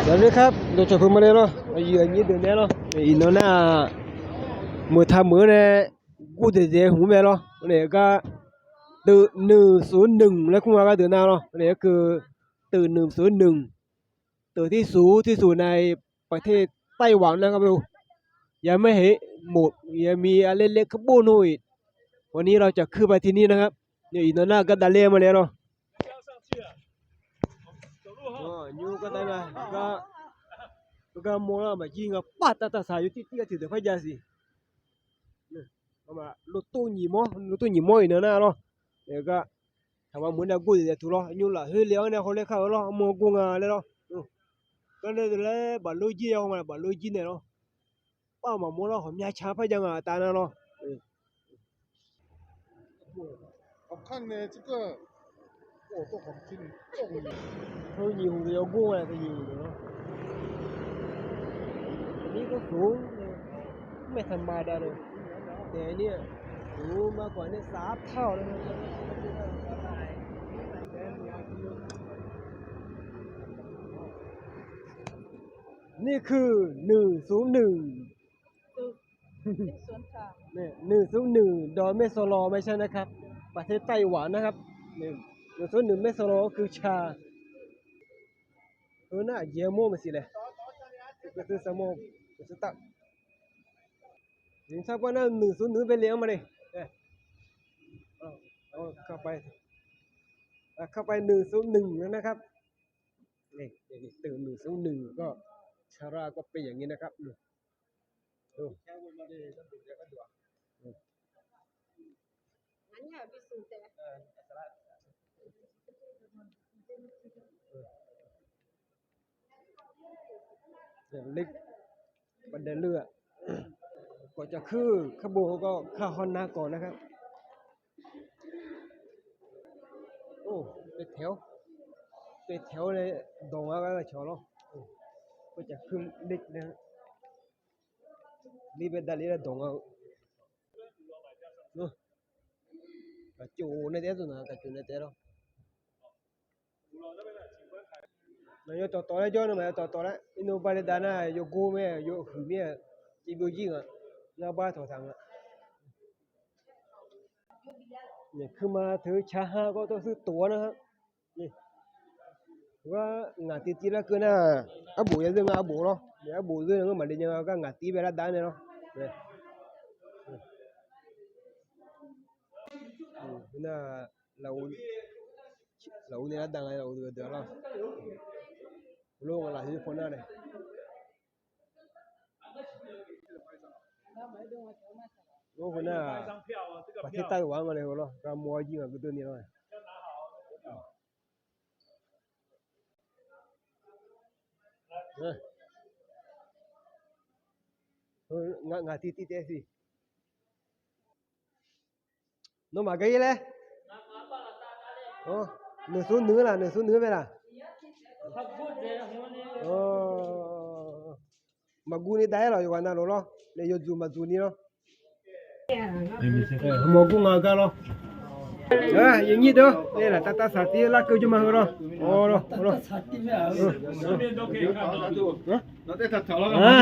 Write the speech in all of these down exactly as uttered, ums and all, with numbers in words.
สวัสดีครับ dawqcawq peuq ma le lawr, aqyuif aqnyir deuq nae lawr, iqnan nar-aq, meuq taq meuq-anr nae gurdaeq daeq hmq-anr mae lawr, naeq gar ตึกหนึ่งศูนย์หนึ่ง laer kur nga gharduq nar lawr, naeq-aer keuv ตึกหนึ่งศูนย์หนึ่ง ตึกที่สูงที่สุดในประเทศไต้หวันนะครับ ยังไม่เห็นหมด ยังมีอันเล็กๆ ข้างบนนู่นอีก วันนี้เราจะขึ้นไปที่นี่นะครับ Iqnan nar gar davler ma le lawr. Nymr gar davler, gar mawr lar maqjir nga, par tav tav saq yawtir tir gar tiqdeuq par jav siq. Lotov nyiq mawr, lotov nyiq mawr iqnan nar lawr. Gar taqma meuq-anr nae gurdaeq daeq tuq lawr, nymr lafkhoer le-anr nae hawler kar-eu lawr, mawr gor nga laer lawr. Gar nae deuq laer baf lor jir ya haw nga, baf lor jir naeq lawr. Par maqmawr lar, ghawqmya ca par jav nga tav nar lawr. Heu nyiq hmq deuq yawgor nga, heu nyiq hmq deuq-anr. Ni gawr soq-anr nae, mr maeq taqma dav-eu, daef ni-aq, soq mar kawq nae saf-aer tar-awq laer. Ni kuiq nuiq soq nuiq หนึ่งศูนย์หนึ่ง ดอยแม่สลอ ไม่ใช่นะครับ ประเทศไต้หวันนะครับ หนึ่งศูนย์หนึ่ง แม่สลอ ก็คือชา Heu nar aqjeq-aer mawr maqsiq laer, keuv teu sar mawr, keuv teu taf. Nar nar nuiq sor nuiq-anr bae le-anr ma le. Kar pav nuiq sor nuiq-anr nar kar, nuiq sor nuiq-anr kar, ชาร่า ก็เป็นอย่างนี้นะครับ Ler, baqdaeq leuv-aq, kawq caf kuir kar bo hawr gawr kar hawr nar kawq nar kar. Or, taeq taeq-awr, taeq taeq-awr nae dawq nga gar cawq lawr. Kawq caf kuir ler nae, ler bae dav ler lar dawq nga-eu. Kaqcof nae taef-aer taq naq, kaqcof nae taef-aer lawr. Maqyaw tawqtawq laer jawr nae maqyaw tawqtawq laer, irnov bar le dav nar yawgor mae, yawhuiq mir-a, civbyov jir nga, ngar bar tawqtaq nga. Kuirma teu-eu ca ha gawr tawr shuir tof-awr nar, gar ngaq tiv tiv lar keuv nar, arbof ya zeur nga arbof lawr, arbof zeur nae ngeur maqle nya gar ngaq tiv bae lar dav nae lawr. Nar, lafov nae lar dav nga, lafov deuq deuq-a lawr. Lof nga lafov paw nar nae, lof heu nar, ประเทศไต้หวัน nga nae heu lawr, gar mawr-awr jir nga geu deur ni lawr. Ngaq tiv tiv taef siq. Nawmaf gar ir laer. Nuiq sor nuiq-anr laq, nuiq sor nuiq-anr mae laq. Maqguv ni dav-aer lawq, yawqghaq navluf lawr. Nae yawdzuq maqdzuq ni lawr. Mawr gur nga-eu gar lawr. Yanyir deuq-awr, nae laf tav tav saq tiv larkeuv jawr ma heu lawr.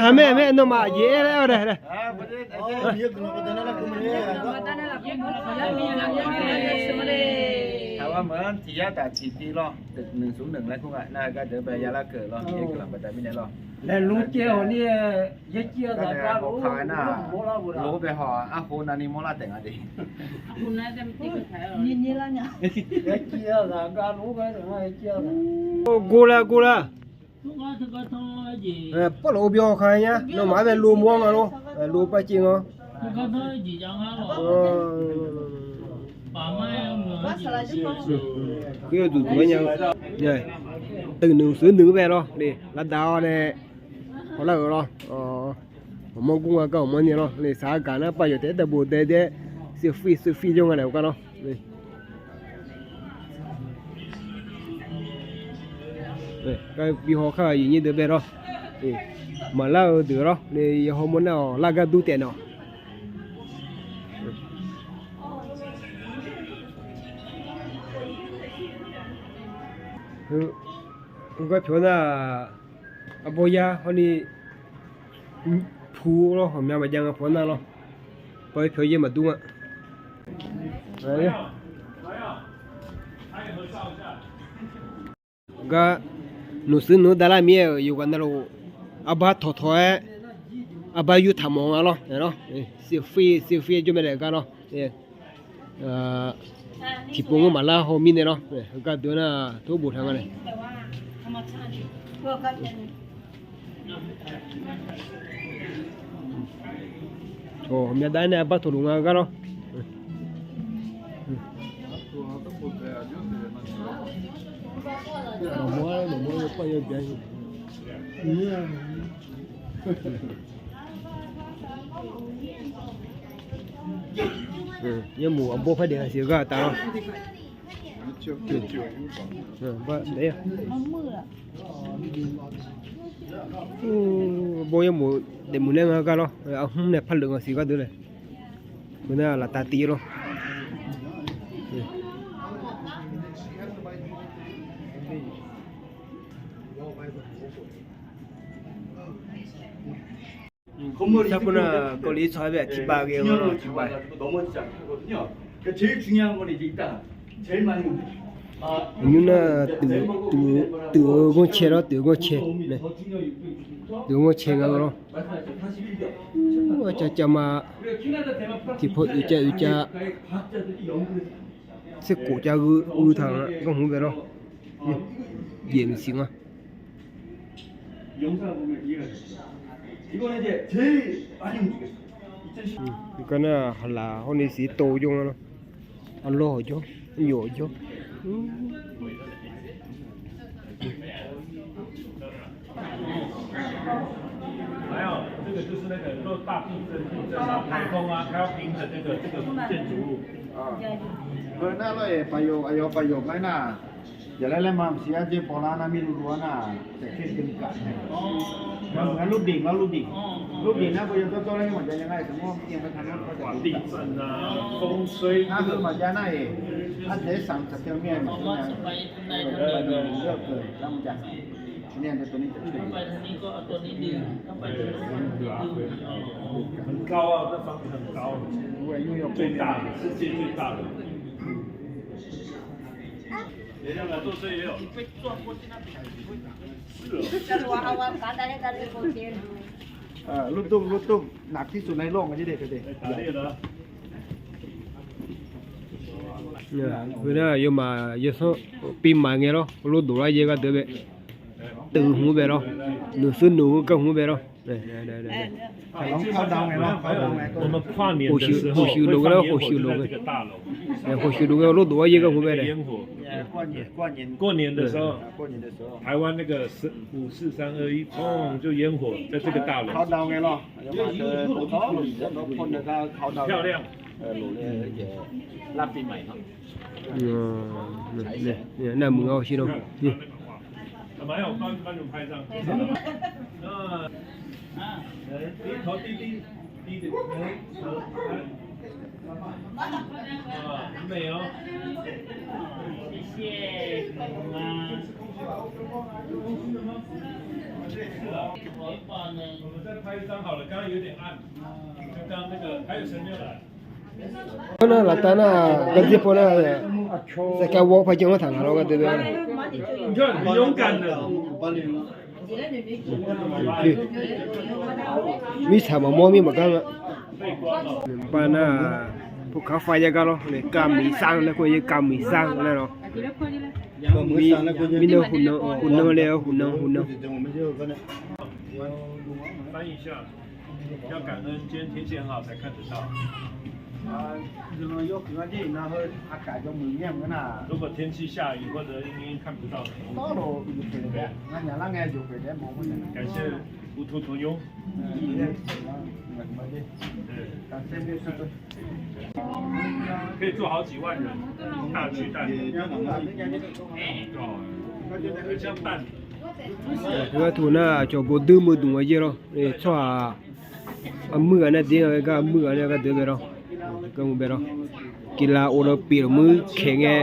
Haq mae, haq mae, nawmaf aqjeq aer laer-awr dae. Taqwa meuq-anr tiq yar taf tiq tiv lawr, nuiq sor nuiq laer kur nga, nar-eu gar deuq bae ya larkeuv lawr, guiqlanq baqda mirnae lawr. Laeqlmq caev-awq ni, yawcif-eu zaqkhav-aer nar, lof bae haw-aq, arkhov navni mawrlar taef nga de. Gor lar gor lar. Pawrlaf-eu byawkaq nya, nawmaf-anr bae lo mawr nga lor, lo par civ nga. Khoer yawduq duq-aer nya-eu, teunuiq seuq nuiq-anr bae lawr, lavdaq-awr nae hawlar-euq lawr. Mawr gur nga gar awq mawr ni lawr, saq-aer gaq nar pav yawq taef-aer dav bof dae dae, seuqfir seuqfir jawr nga naeq-eu gar lawr. Gar bi haw khar-euq aqyuif nyir deuq bae lawr. Maqlar-eu deuq lawr, yahaw mawr nar-awq lar gar dur taef nawq. Heu gar pyawq nar, Arbawr yar hawr ni pu lawr, ghawqmya maqjav nga pawq nar lawr. Baw-ir pyawq yaer maqdur nga. Gar, nuqsur nuq davlar mir-aer-euq yawqghaq navluf, arbar tawqtawq-aer, arbar yurtaq mawf nga lawr. Selfie, selfie jawr mae laer gar lawr. Tiqpov ngeur maqlar haw mirnae lawr. Heugar deuq nar tov boftaq nga nae. Ghawqmya dav nae arbar tawqluf nga gar lawr. Yaermoq arbawr par daef nga siq gar taf lawr. Arbawr yaermoq daefmuiq laer nga gar lawr. Arhmr nae par leuf nga siq gar deuq nae. Heu nar laftav tiv lawr. Sarpov nar kawvli tsawrhaq bae aqtirbav ghae-eu lawr, aqtirbav. Nymr nar tuif-eu ghanrcae lawr, tuif-eu ghanrcae nae, tuif-eu ghanrcae nga lawr. Cavcav ma, tiqpaw oeq cav oeq cav, tserkof cav ghuiv taq-eu garhmq bae lawr. Jeq maqsiq nga. Gar nar haqlaq hawr ni siq tov jawr nga lawr. Arlawr hawq jawr, yawf jawr. 还有这个就是那个，如果大地震、地震啊、台风啊，它要平衡这个，这个建筑物。 Heu nar lawr-iq paqyoq, aqyawf paqyoq ngar nar, yaqlaer laer ma maqsiq arjeq bawlar nar mirluvluv-ar nar, taeqkir dui gaq-aer. Maqngeur lurdeq ngar lurdeq. Lurdeq nar bawyaw dawrdawr laer ngar maqjav nya ngar-iq tmr-awr mr-awr maqjav nar-iq, ardzaeq-aer sanq tsaqteu mir-aer maqtmr nya. Nar maqjav. Lurduq lurduq naqtir suf nae lawr nga jir de. Heu nar yawmaf yawsanr piv maqngae lawr, lurdof lar yaer gharduq bae. Tuif hmq bae lawr. Nuqsur nuq-eu gar hmq bae lawr. Khof shuif lof ghae lawr, khof shuif lof ghae. Khof shuif lof ghae lurdof-ar yaer gar hmq bae nae. 过年的时候，台湾那个五四三二一，砰，就烟火在这个大楼。 漂亮。 Nar muiq-awr shir lawr. 干嘛要帮，帮你们拍照？啊，哎，低头低低低点头，头，啊，很美哦。谢谢，好吗？我们再拍一张好了，刚刚有点暗，刚刚那个还有谁没有来？ Khoer nar laftav nar, gardzir paw nar, saqkar wawr par janr-anr taq ngaq lawr gharduq bae. Mirtsaq maqmawr mir maqgar nga. Bar nar, pukaq far yaer gar lawr, kamiq sar laer khoer yaer kamiq sar laer lawr. Mirnan huqnan laer-awr huqnan huqnan. 要感恩，今天天气很好才看得到。 如果天气下雨或者阴阴看不到。 感谢糊涂朋友。对，可以坐好几万人，大巨蛋。哦，很像蛋。 Khoer gharduq nar cawq bawduir meuq dmq-a yaer lawr. Tsawrhaq armuir ghaq nae der nga gar, armuir ghaq nae gharduq bae lawr. Gharduq bae lawr. Tiqlav of lawr pyeuf lawq muir kaeq ngae,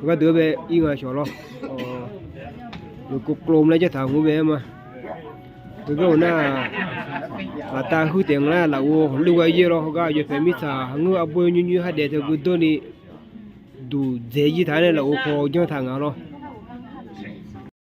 gharduq bae ir nga shawq lawr. Yawqkov klo laer jartaq hmq bae-aer ma. Heugar-euq nar, aqtav huir taef nga nar, lafov lur gha ir-eu lawr. Heugar yawpaeq mirtsaq ngeur arbor nymr nymr hardaef teu gui dawrni duqdzaeq ir taq nae lafov paw janr taq nga lawr.